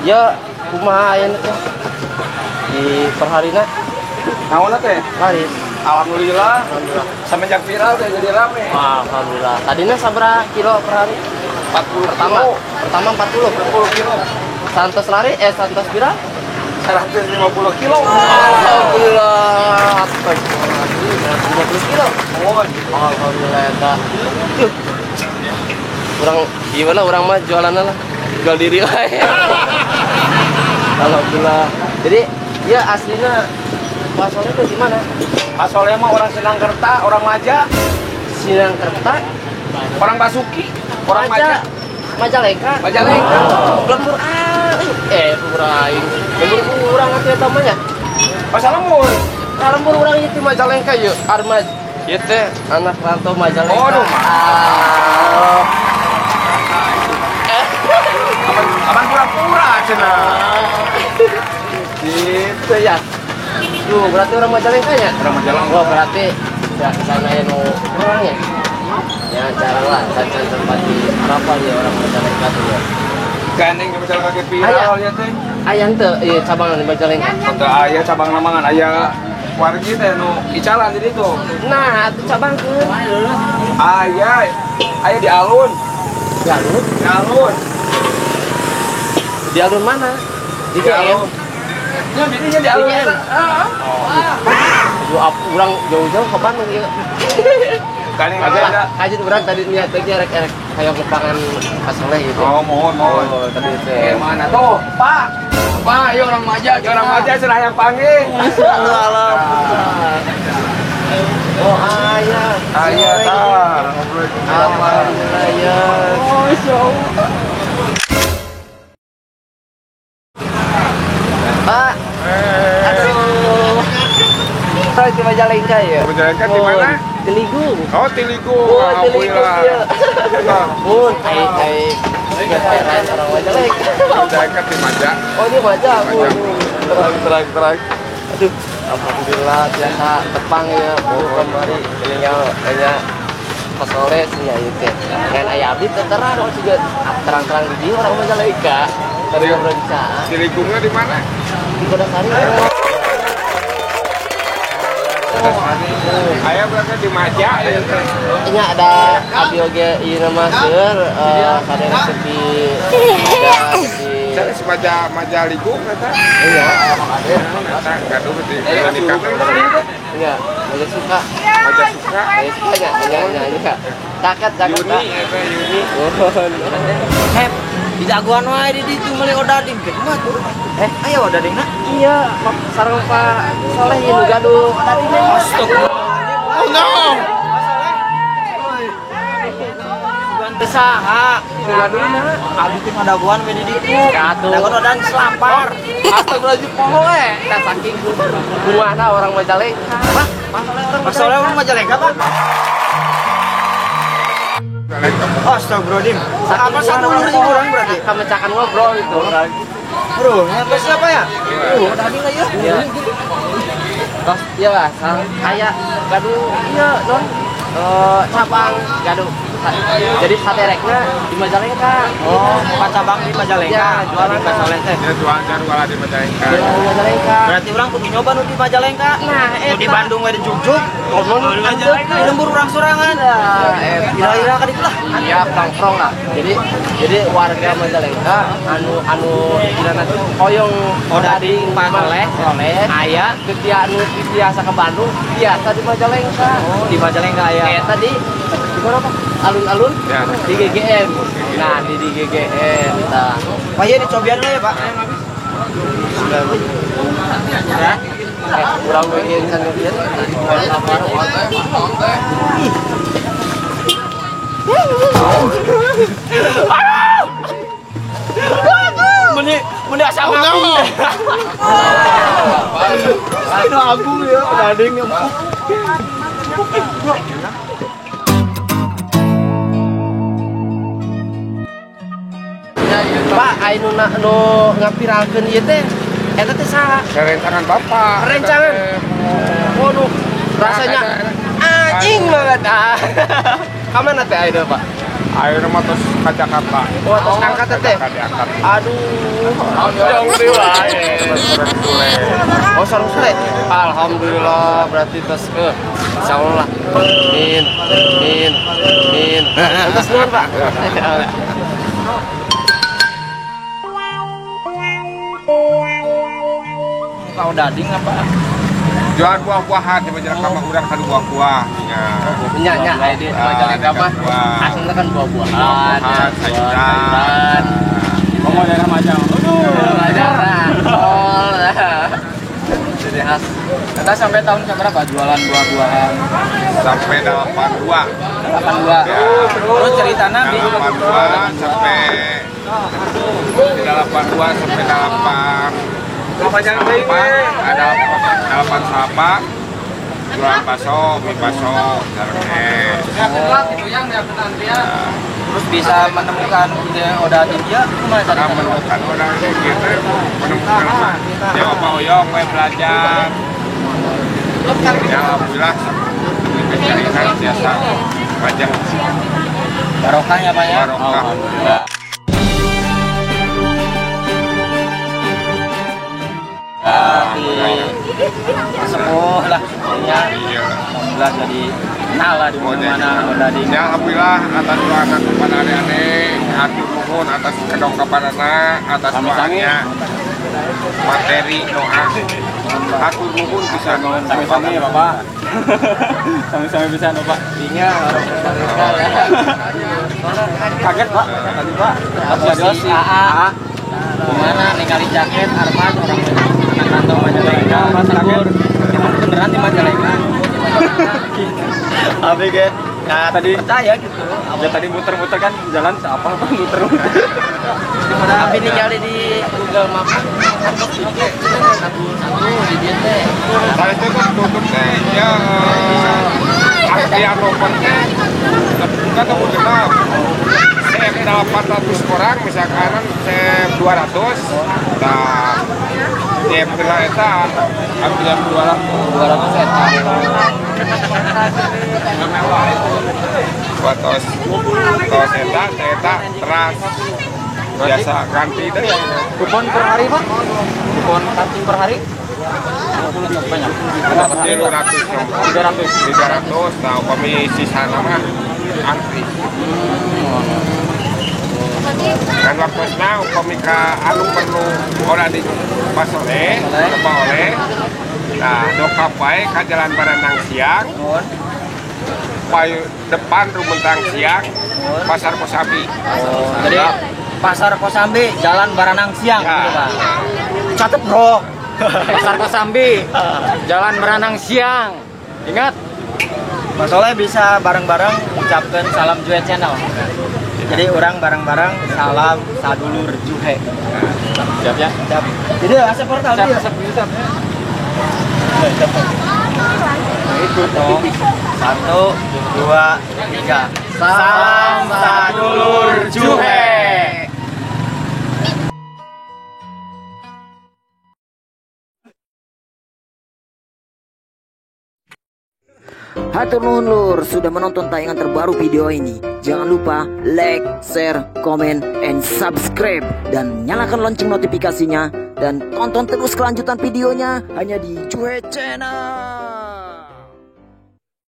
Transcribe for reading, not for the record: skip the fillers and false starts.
Ya kumaha ayeuna teh? Di perharina Naonna teh? Laris. Alhamdulillah. Alhamdulillah. Semenjak viral teh jadi rame. Alhamdulillah. Tadinya sabaraha kilo per hari? 40 Pertama, kilo. pertama 40. 40 kilo. Santos lari, Santos viral? 150 kilo. Alhamdulillah. 150 kilo. Oh, Alhamdulillah eta. Duh. Urang gimana urang mah jualanna lah. Jual diri wae. Alhamdulillah. Jadi, ya aslinya Pak Soleh itu gimana? Pak Soleh mah orang Sinangkerta, orang Maja, Sinangkerta, orang Basuki, orang Maja, Majalengka. Majalengka. Lembur aing. Lembur aing. Lembur urang atuh eta mah nya. Masa lembur. Ka lembur urang ieu ti Majalengka yeuh, Armaj. Ieu teh anak rantau Majalengka. Oh, aduh. Ah. Aman pura-pura cenah. Gitu ya. Duh, berarti orang Majalengka ya? Orang Majalengka. Wah, berarti ya kesana ya nu orang ya. Ya jarang lah, can tempat di Arafah ya orang Majalengka tuh ya. Gandeng ke Majalengka ke viral ya teh. Aya teu ieu cabang di Majalengka. Teu aya cabang lamangan, aya wargi teh nu icalan di ditu. Nah, atuh cabangkeun. Aya, aya di alun. Di alun? Di alun. Di alun mana? Di alun. Ya, jadinya di alun. Heeh. Duh, urang jauh-jauh ke Bandung ieu. Kali aja. Kajian urang tadi niat teh rek hayang lepangan Pak Soleh gitu. Oh, mohon. Oh, tadi teh. Mana tuh, Pak? Pak, ieu orang Maja, orang Maja cenah yang panggil. Alhamdulillah. Oh, aya. Aya tah. Alhamdulillah ya. Oh, insyaallah. Pak. Aduh. Saya di Majalengka ya. Majalengka di mana? Tiligung. Oh, Tiligung. Oh, Tiligung ya. Mun, ai orang Majalengka. Majalengka di Maja. Oh, di Maja. Terang. Aduh, alhamdulillah biasa tepang ya. Oh, kemari meninggal hanya Pak Soleh sih ya itu. Ngan aya abdi teh terang oh juga terang-terang di dieu orang Majalengka. Tadi ngobrol bisa. Tiligungnya di mana? Di Kodasari. Ayah berarti di Maja ya. Ini ada abi oge ieu mah seueur kada sepi ada di Saya si Maja Maja Ligung kata. Iya, Eta gaduh di nikah. Iya, Maja suka. Maja suka. Maja suka nya, nya nya. Caket caket. Yuni eta Yuni. Hep, di jagoan wae di ditu meuli odading teh kumaha tuh? Aya odadingna? Iya, sareng Pak Soleh ieu nu gaduh odadingna. Astagfirullah. Oh no. Teu saha Gaduhna. Abdi teh ngadagoan we di ditu. Dagoan odan selapar. Astagfirullahaladzim poho we. Tah saking kumaha orang Majalengka. Pak, Pak Soleh orang Majalengka, Pak? Astagfirullahaladzim. Apa satu lurus orang berarti? Kamecakan ngobrol itu. Bro, nyampe siapa ya? Tadi lah ya. Iya. Terus iya lah, kayak gaduh iya non cabang gaduh. Jadi saterekna di Majalengka. Oh, buka cabang di Majalengka. Ya, jualan Pak Soleh teh. Ya jualan di Majalengka. Jualan di Majalengka. Berarti urang kudu nyoba nu di Majalengka. Nah, nu di Bandung we di Jogja. Konon di Majalengka di lembur urang sorangan. Ira-ira ka ditu lah. Iya, nongkrong lah. Jadi warga Majalengka anu kirana tuh hoyong odading Pak Soleh, aya teu anu biasa ke Bandung, biasa di Majalengka. Oh, di Majalengka aya. Eta di mana Pak? Alun-alun ya. Di GGN. Nah, di GGN kita. Pak ya dicobian lah ya, Pak. Ya. Urang we can nyobian. Meni asa agung. Ini agung ya, odading empuk. Pak, anu nu ngapiralkeun ieu teh eta teh saha? Rencangan Bapak. Rencangan. Waduh, rasanya anjing banget. Ah. Ka mana teh ayeuna, Pak? Ayeuna mah tos ka Jakarta. Oh, tos angkat teh. Aduh. Jong wae. Oh, sareng Sule. Alhamdulillah berarti tos ke insyaallah lah. Amin. Amin. Amin. Terus nuhun, Pak. Kau dading apa? Jual buah-buahan di Majalengka mah urang kanu buah-buah nya. Nya nya aya di Majalengka mah aslinya kan buah-buahan, sayuran. Ngomong daerah Majang. Aduh, oh. Jadi khas. Kita sampai tahun berapa jualan buah-buahan? Sampai 82. 82. Ya. Terus ceritanya di 82 sampai 82 sampai 8. Ada 8 jualan bakso, mie bakso, sareng es. Terus bisa menemukan ide Oda Aditya, gimana tadi? Menemukan Oda Aditya, menemukan apa? Ya Bapak Oyong, gue belajar. Ya alhamdulillah, pencarian biasa panjang. Barokah ya Pak ya? Barokah. Alhamdulillah. Sepuh lah, ya. Alhamdulillah jadi kenal lah di mana-mana Oda Aditya. Ya alhamdulillah atas doa kepada adik-adik, hatur nuhun atas kedongkapanana, atas doanya, materi doa. Hatur nuhun bisa sami-sami ya Bapak. Sami-sami bisa Bapak. Iya, kaget Pak, tadi Pak. Si AA. Gimana ningali jaket Arman orang anak rantau Majalengka, Mas Tegur. Emang beneran di Majalengka. Abi ge. Nah, tadi percaya gitu. Ya tadi muter-muter kan jalan apa apa muter-muter. Tapi ningali di Google Maps satu di dia teh. Saya itu tutup teh ya antrian nomor teh bukan tuh genap. Saya 800 orang misalkan saya 200. Nah, dia pernah eta ambil 200 eta. Tos tos eta eta teras biasa ganti deh. Kupon per hari Pak? Kupon kancing per hari? Banyak. 300. 300. Nah, upami sisana mah antri. Kan waktosna upami ka anu perlu ora di Pasole, ke Paole. Nah, dongkap wae ka Jalan Baranang Siang. Payu depan Rumentang Siang, Pasar Kosambi. Oh, jadi Pasar Kosambi, Jalan Baranang Siang ya. Gitu, Pak. Catet, Bro. Pasar Kosambi, Jalan Baranang Siang. Ingat, Mas Soleh bisa bareng-bareng ucapkan salam Juhe Channel. Jadi orang bareng-bareng salam sadulur Juhe. Siap ya? Siap. Jadi asep portal dia. Siap, siap. Ikut dong. 1, 2, 3. Salam sadulur Juhe. Hatur nuhun lur sudah menonton tayangan terbaru video ini. Jangan lupa like, share, komen, and subscribe. Dan nyalakan lonceng notifikasinya. Dan tonton terus kelanjutan videonya hanya di Juhe Channel.